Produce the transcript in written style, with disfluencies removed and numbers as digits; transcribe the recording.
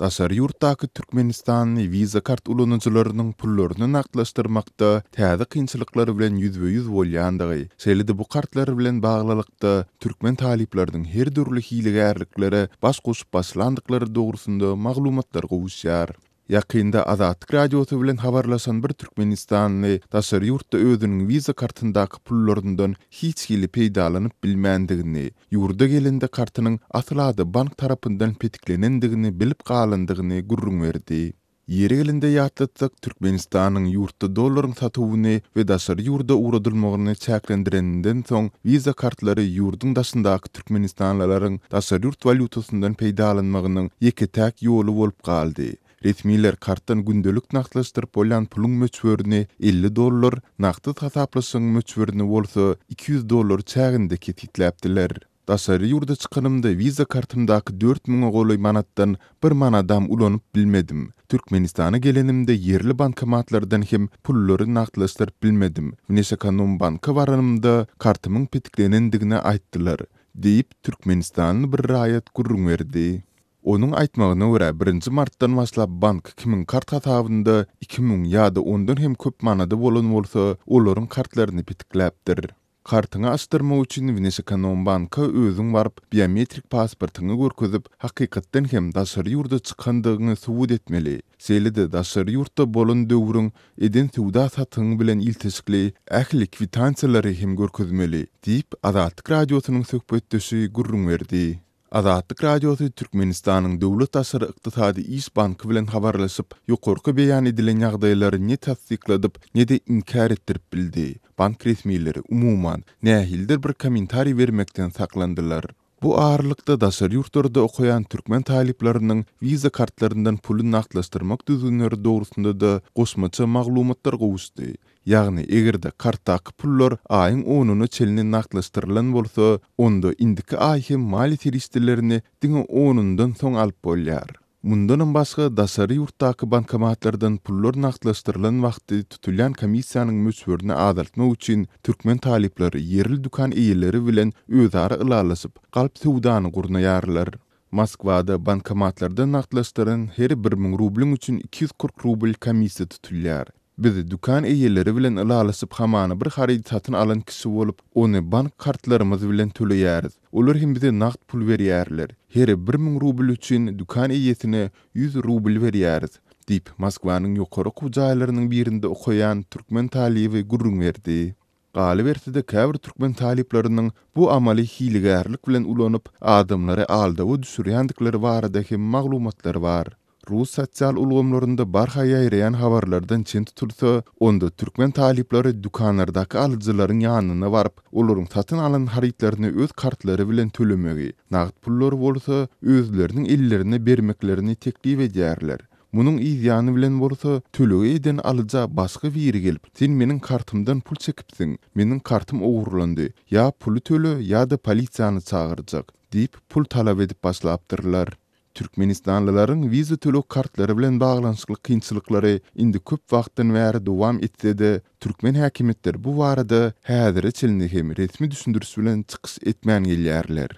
Daşary ýurtdaky türkmenistanly Visa kart ulanyjylarynyň pullaryny nagtlaşdyrmakda täze kynçylyklar bilen ýüzbe-ýüz bolýandygy, şeýle-de bu kartlar bilen baglylykda türkmen talyplarynyň her dürli hilegärliklere baş goşup başlandyklary dogrusynda maglumatlar gowuşýar. Ýakynda Azatlyk Radiosy bilen habarlaşan bir türkmenistanly daşary ýurtda özüniň Visa kartyndaky pullaryndan hiç hili peýdalanyp bilmändigini, ýurda gelende kartynyň asla-da bank tarapyndan petiklenendigini bilip galandygyny gürrüň berdi. Ýeri gelende ýatlatsak, Türkmenistanyň ýurtda dollaryň satuwyny we daşary ýurda ugradylmagyny çäklendireninden soň Visa kartlary ýurduň daşyndaky türkmenistanlylaryň daşary ýurt walýutasyndan peýdalanmagynyň ýeke-täk ýoly bolup galdy. Resmiler kartdan gündelik nagtlaşdyryp bolýan puluň möçberini 50 dollar, nagtsyz hasaplaşygyň möçberini bolsa 200 dollar çäginde kesgitläpdiler. Daşary ýurda çykanymda Visa kartymdaky dört müňe golaý manatdan bir manadam ulanyp bilmedim. Türkmenistana gelenimde ýerli bankomatlardan hem pullary nagtlaşdyryp bilmedim. Wneşekonombanka baranymda kartymyň petiklenendigini aýtdylar, diýip, türkmenistanly bir raýat gürrüň berdi. Onuň aýtmagyna görä, birinji martdan başlap bank kimiň kart hasabynda 2000 ýa-da ondan hem köp manady bolan bolsa, olaryň kartlaryny petikläpdir. Kartyňy açdyrmak üçin Wneşekonombanka özüň baryp, biometrik pasportyňy görkezip, hakykatdan hem daşary ýurda çykandygyňy subut etmeli. Şeýle-de daşary ýurtda bolan döwrüň eden söwda-satygyň bilen ilteşikli ähli kwitansiýalary hem görkezmeli, diýip, Azatlyk Radiosynyň söhbetdeşi gürrüň berdi. Azatlyk Radiosy Türkmenistanyň Döwlet daşary ykdysady iş banky bilen habarlaşyp, ýokarky beýan edilen ýagdaýlary ne tassykladyp, ne-de inkär etdirip bildi. Bank resmileri, umuman, nähilidir bir kommentariý bermekden saklandylar. Bu aralykda, daşary ýurtlarda okaýan türkmen talyplarynyň Visa kartlaryndan puly nagtlaşdyrmak düzgünleri dogrusynda-da goşmaça maglumatlar gowuşdy. Ýagny, eger-de kartdaky pullar aýyň onuna çenli nagtlaşdyrylan bolsa, onda indiki aý hem maliýe serişdelerini diňe onundan soň alyp bolýar. Mundanam başga, daşary ýurtdaky bankomatlardan pullar nagtlaşdyrylan wagty tutulýan komissiýanyň möçberini azaltmak üçin türkmen talyplary ýerli dükan eýeleri bilen özara ylalaşyp, galp söwdany gurnaýarlar. Moskwada bankomatlardan nagtlaşdyran her bir müň rublyň üçin 240 rubl komissiýa tutulýar. Biz dükan eýeleri bilen ylalaşyp hamana bir harydy satyn alan kişi bolup, ony bank kartlarymyz bilen töleýäris. Olar hem bize nagt pul berýärler. Her bir müň rubl üçin dükan eýesine ýüz rubl berýäris, diýip, Moskwanyň ýokary okuw jaýlarynyň birinde okaýan türkmen talyby gürrüň berdi. Galyberse-de, käbir türkmen talyplarynyň bu amaly hilegärlik bilen ulanyp, adamlary aldawa düşürýändikleri barada hem maglumatlar bar. Rus sosial ulgamlarynda barha ýaýraýan habarlardan çen tutulsa, onda türkmen talyplary dükanlardaky alyjylaryň ýanyna baryp, olaryň satyn alan harytlaryny öz kartlary bilen tölemegi, nagt pullary bolsa özleriniň ellerine bermeklerini teklip edýärler. Munuň yz ýany bilen bolsa, tölegi eden alyja başga biri gelip, Sen meniň kartymdan pul çekipsiň, meniň kartym ogurlandy, ýa puly töle, ýa-da polisiýany çagyrjak, diýip, pul talap edip başlapdyrlar. Türkmenistanlylaryň wiza töleg kartlary bilen baglanyşykly kynçylyklary indi köp wagtdan bäri dowam etse-de, türkmen häkimiýetleri bu barada häzire çenli hem resmi düşündiriş bilen çykyş etmän gelýärler.